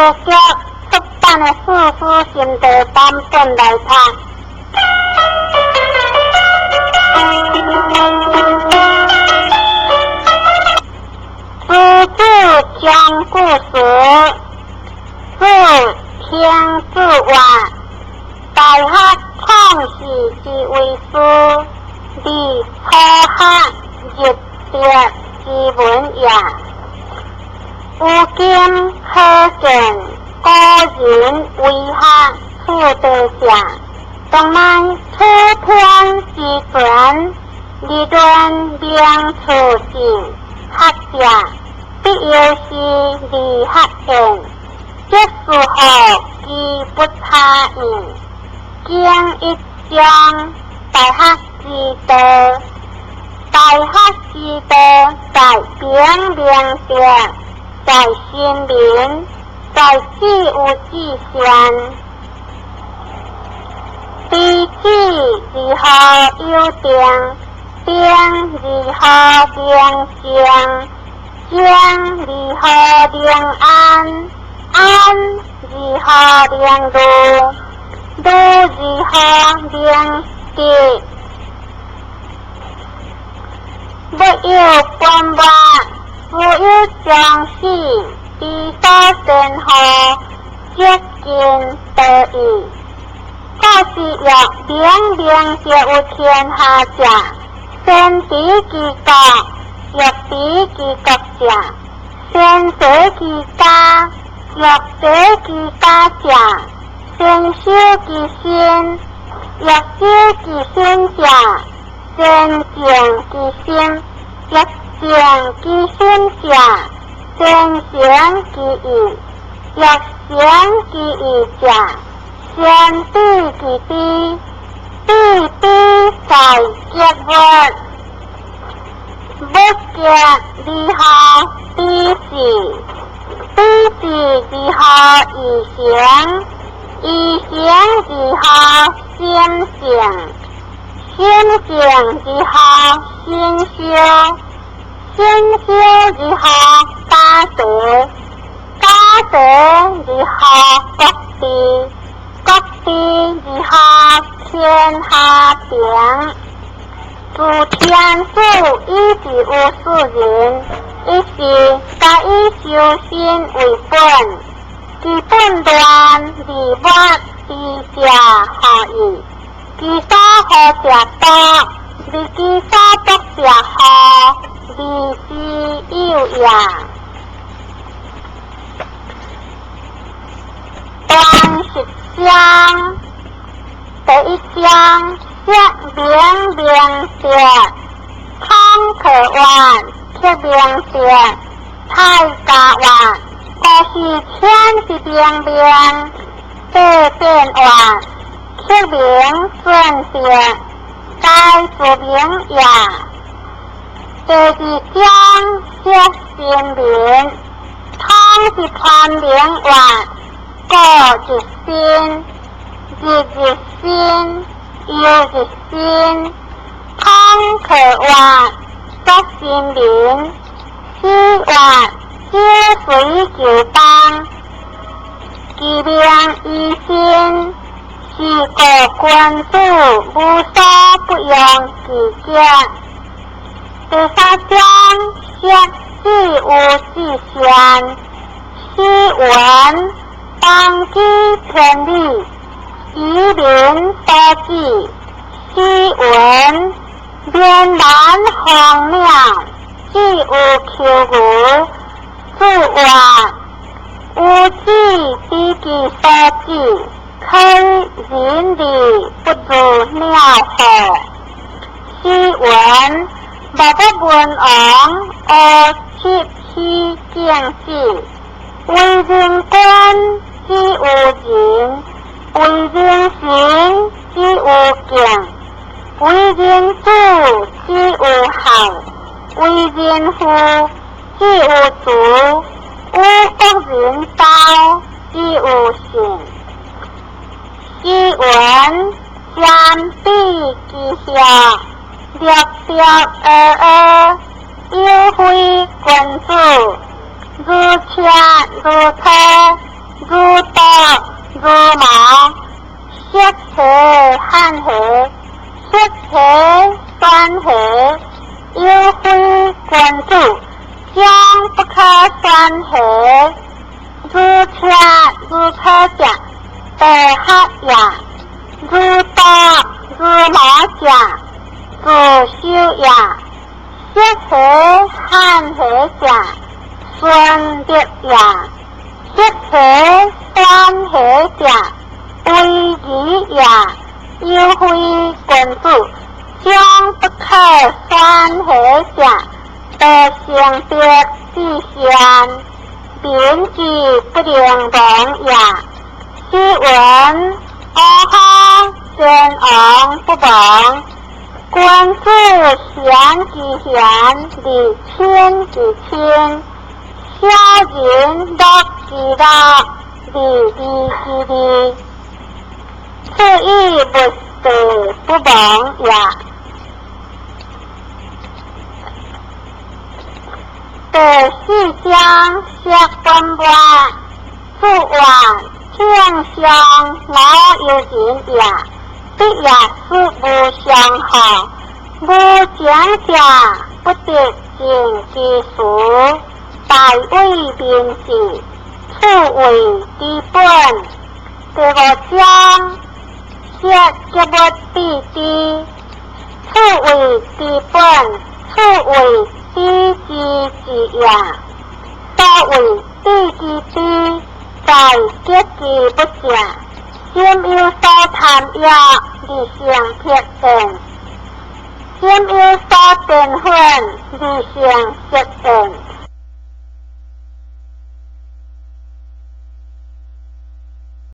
照出版的四書心得版本來讀。子子講故事，子聽子話，大學創始之為師，而初學入德之門也。有今可見古人為學處地者，當乃楚天之權，立論明處之學者，必要是理學院，則是何其不差矣。經一章大學之道，大學之道在明明德，在親民，在止於至善。知止如何有定，定如何明靜，靜如何明安，安如何明慮，慮如何明得。沒有本末，只有將死，知所先後，接近得意。古時若明明就有天下者，先治其國，欲治其國者；先齊其家，欲齊其家者；先修其身，欲修其身者；先靜其心，欲靜其心者；先誠其意，欲誠其意者；先知其知，知之在結物。不見如何知事，知事如何以行，以行如何心靜，心靜如何心修，心修如何家德，家德如何國治，國治如何天下平。自天子以至有士人，一是皆以修身為本，其本亂而末之者何矣？其所好者多，而其所不者何？而之有也。第十章，第一章釋明明德，孔可曰：克明德，太家曰：古是天之明明，地變曰：克明尊德，該自明也。第二章釋新民，孔之潘明曰：古日新，日日新，又日新。孔可曰：則新民。子曰：子隨求邦，其命於身，是故君子無所不用其極。第三章釋止於至善。子云：當知天理，以民所止。子云：面難黃鳥，只有求牛。子曰：吾子知其所止，可以仁義不如鳥乎？子云：莫不文王而七喜敬子。為人君之有仁，為人臣之有敬，為人子之有孝，為人父之有慈，與國人道之有信。子云：瞻彼之下，略略訛訛，有非君子，如車如車，如刀如矛，色黑汗黑，色黑酸黑，有非君子，將不可酸黑。如車如車者，得合也；如刀如矛者，自修也。色黑汗黑者，順德也；色黑酸黑者，為義也。有非君子，將不可酸黑者，得成德至善，民之不能亡也。詩云：阿哈先王不亡，君子賢之賢，而親之親；小人樂之樂，而利之利。是以物勢不亡也。第四章釋本末，注曰：天上老有人也，必也使無相好，無講者不得盡其事，大為民治，此為治本。第五章釋結物必知，此為治本，此為知之之也。所謂知之知，在結之不正。心有所貪也，而生癖厭；心有所顛昏，而生色厭。